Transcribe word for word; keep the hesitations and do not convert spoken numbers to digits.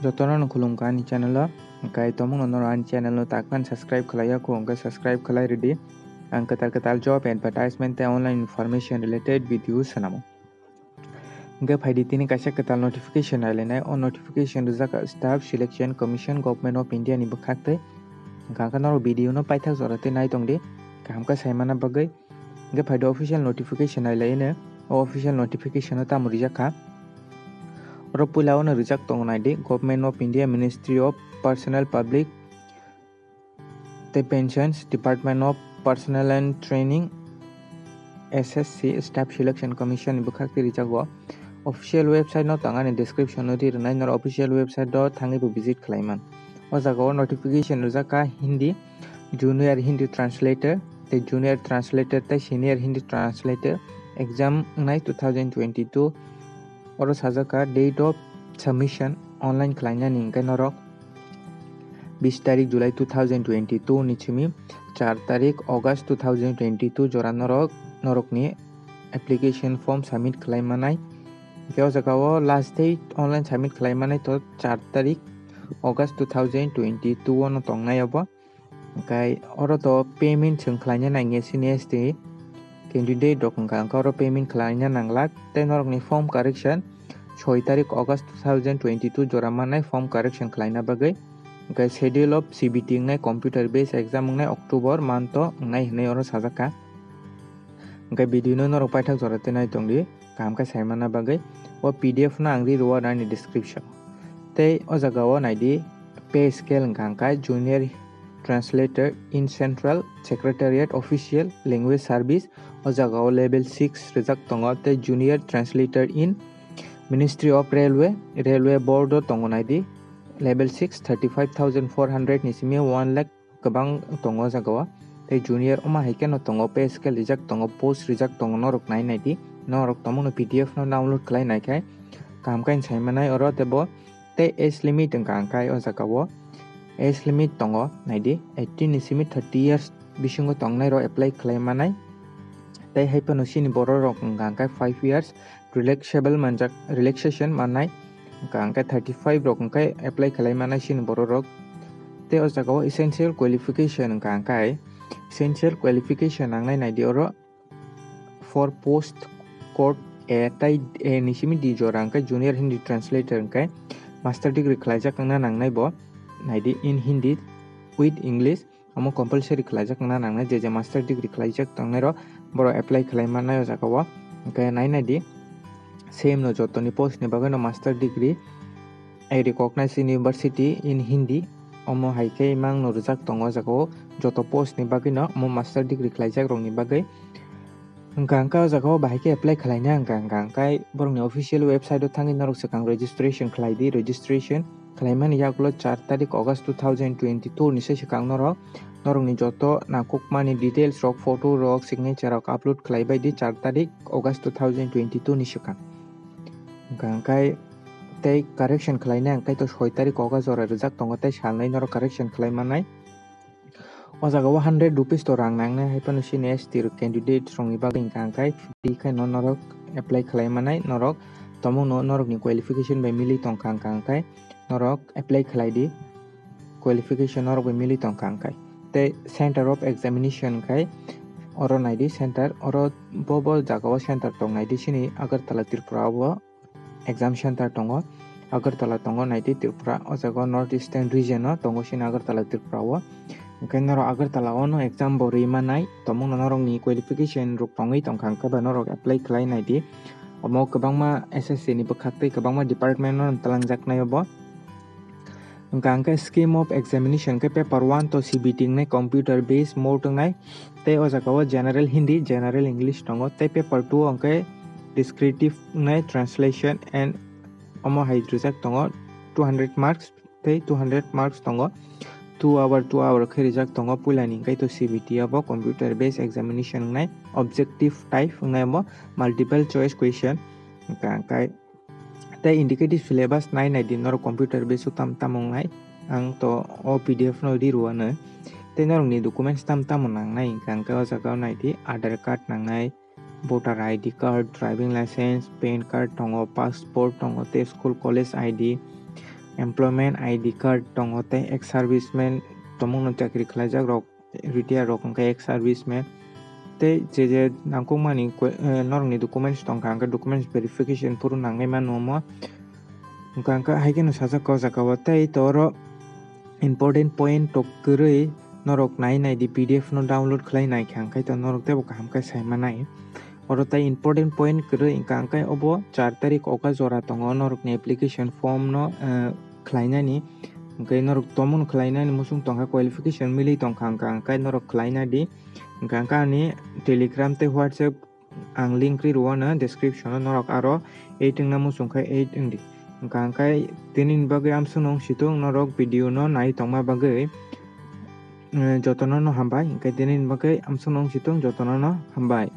Jotono no khulumkha ani channel o. Hwnkhe tomungno norok ani channel no takhan subscribe khlaiya kho, hwnkhe subscribe khlai rwdi. Ang kwtal kwtal job advertisement tei online information related video swnamo. Hwnkhe phaidi tini kaisa kwtal notification nailainai. O notification rijak kha Staff Selection Commission, Government of India ni bwkhak tei. Hwnkhe ang khe norok video no paithak jora tei nai tongdi, kaham khe saimana bagwi. Hwnkhe phaidi official notification nailaino. O official notification o tamo rijak kha? Oro puila ono rijak tongo naidi, Government of India, Ministry of Personnel, Public tei Pensions, Department of Personnel and Training, S S C, Staff Selection Commission ni bwkhak twi rijago. Official website no tong ani description o twi rwnai, norok official website o thangwi bo visit khlai man. O jaga o notification rijak kha Hindi, Junior Hindi Translator tei Junior Translator tei Senior Hindi Translator exam wngnai two thousand twenty-two. Oro sajak kha date of submission online khlainani hwnkhe norok bis tarik July two thousand twenty-two ni simi char tarik August two thousand twenty-two jora norok, norokni application form submit khlai manai. Hwnkhe o jaga o last date online submit khlai manai to char tarik August two thousand twenty-two o no tongnai obo. Hwnkhe oro to payment chwng khlaina nangya sini S T candidate rok hwnkha, hwnkhe oro payment khlaina nanglak. Tei norokni form correction soi tarik August two thousand twenty-two jora manai form correction khlaina bagwi. Hwnkhe schedule of C B T wngnai, computer based exam wngnai October month o wngnai hwnwi oro sajak kha. Hwnkhe video no norok paithak jora tei nai tongdi, kaham khe saimana bagwi. O P D F no ang ri rwo ani description. Tei o jaga o naidi pay scale hwnkha hwnkhe Junior Translator in Central Secretariat Official Language Service, o jaga o level six rijak tongo, tei Junior Translator in Ministry of Railway, Railway Board o tongo naidi level six, thirty five thousand four hundred ni simi one lakh kwbang tongo o jaga o. Tei junior omo hai kheno tongo, pay scale rijak tongo, post rijak tongo, norok nai naidi. Norok tongmano P D F no download khlai nai khe kaham khe sai manai oro tei bo. Tei age limit wngkha hwnkhe o jaga o age limit tongo, naidi eighteen ni simi thirty years bisingo tongnai rok apply khlai manai. Tei hai phano chini borok rok wngkha hwnkhe five years relaxable manjak, relaxation mannai, hwnkha hwnkhe thirty five rok hwnkhe apply khlai manai chini borok rok. Tei o jaga o essential qualification wngkha hwnkhe essential qualification nangnai naidi oro for post code A tei A ni simi di jora hwnkhe junior Hindi translator hwnkhe master degree khlaijak wngna nangnai bo, naidi in Hindi with English. Omo compulsory khlaijak wngna nangnai, je je master degree khlaijak tongnai rok borok apply khlai mannai o jaga o. Hwnkhe nai naidi, same no jotoni post ni bagwi no master degree, a recognized university in Hindi, omo hai khe imang no rijak tongo o jaga o, joto post ni bagwi no omo master degree khlaijak rok ni bagwi. Hwnkha hwnkhe o jaga o bahai khe apply khlaina hwnkha hwnkha hwnkhe borokni official website o thangwi norok swkang registration khlai di, registration khlaimani yagulo char tarik August two thousand twenty-two ni se swkang norok, norokni joto nangkukmani details rok, photo rok, signature rok upload khlai bai di char tarik August two thousand twenty-two ni swkang. Hwnkha hwnkhe tei correction khlaina hwnkhe to soi tarik August jora rijak tongo tei salnwi norok correction khlai mannai. O jaga o hundred rupees to rang nangnai, hai phano chini S T candidate rokni bagwi hwnkha hwnkhe free khe no norok apply khlai manai, norok tomungno norokni qualification bai mili tongkha hwnkha hwnkhe norok apply khlai di, qualification norok bai mili tongkha hwnkhe. Tei center of examination hwnkhe oro naidi center, oro bo bo jaga o center tong naidi chini Agartala Tripura o. Exam center tongo, Agartala tongo, naidi Tripura, o jaga o North Eastern region o tongo chini Agartala Tripura o. Hwnkhe norok Agartala o no exam bo rwi manai, tomungno norokni qualification rok tongwi tongkha, hwnkhe ba norok apply khlai naidi. Omo kwbangma S S C ni bwkhak tei kwbangma department no twlangjaknai obo. Hwnkha hwnkhe scheme of examination khe paper one to C B T wngnai computer based mode wngnai. Tei o jaga o general Hindi, general English tongo. Tei paper two o hwnkhe descriptive wngnai translation and omo hai rijak tongo two hundred marks tei two hundred marks tongo. Two hour, two hour khe rijak tongo puilani hwnkhe to C B T abo computer based examination wngnai objective type wngnai omo multiple choice question. Hwnkha hwnkhe Tei indicative syllabus nai nai di norok computer based o tam tamo wngnai. Ang to o P D F no ri rwano. Tei norokni documents tam tamo nangnai hwnkha hwnkhe o jaga o nai di Aadhaar card nangnai, voter I D card, driving license, pan card tongo, passport tongo, tei school college I D, employment I D card tongo, tei ex serviceman tongmungno chakri khlaijak rok, retire rok hwnkhe ex serviceman, tei je je nangkukmani koi-, eh, norokni documents tongkha hwnkhe documents verification phuru nangnai mano omo. Hwnkha hwnkhe hai kheno sajak o jaga o, tei to oro important point tok kwrwi norok nai nai di, P D F no download khlai nai kha, hwnkhe to norok teibo kaham khe sai manai. Oro tai important point kwrwi hwnkha hwnkhe obo char tarik oka jora tongo norokni application form no, eh, khlainani. Hwnkhe norok tomon khlainani muchung tongkha, qualification milwi tongkha, hwnkha hwnkhe norok khlaina di. Hwnkha hwnkhe ani Telegram tei WhatsApp ang link ri rwo ano description o, norok aro eight wngna muchung khe eight wng di. Hwnkha hwnkhe tini ni bagwi amswkno wng situng, norok video no nai tongma bagwi, eh, jotono no hambai, hwnkhe tini ni bagwi amswkno wng situng, jotono no hambai.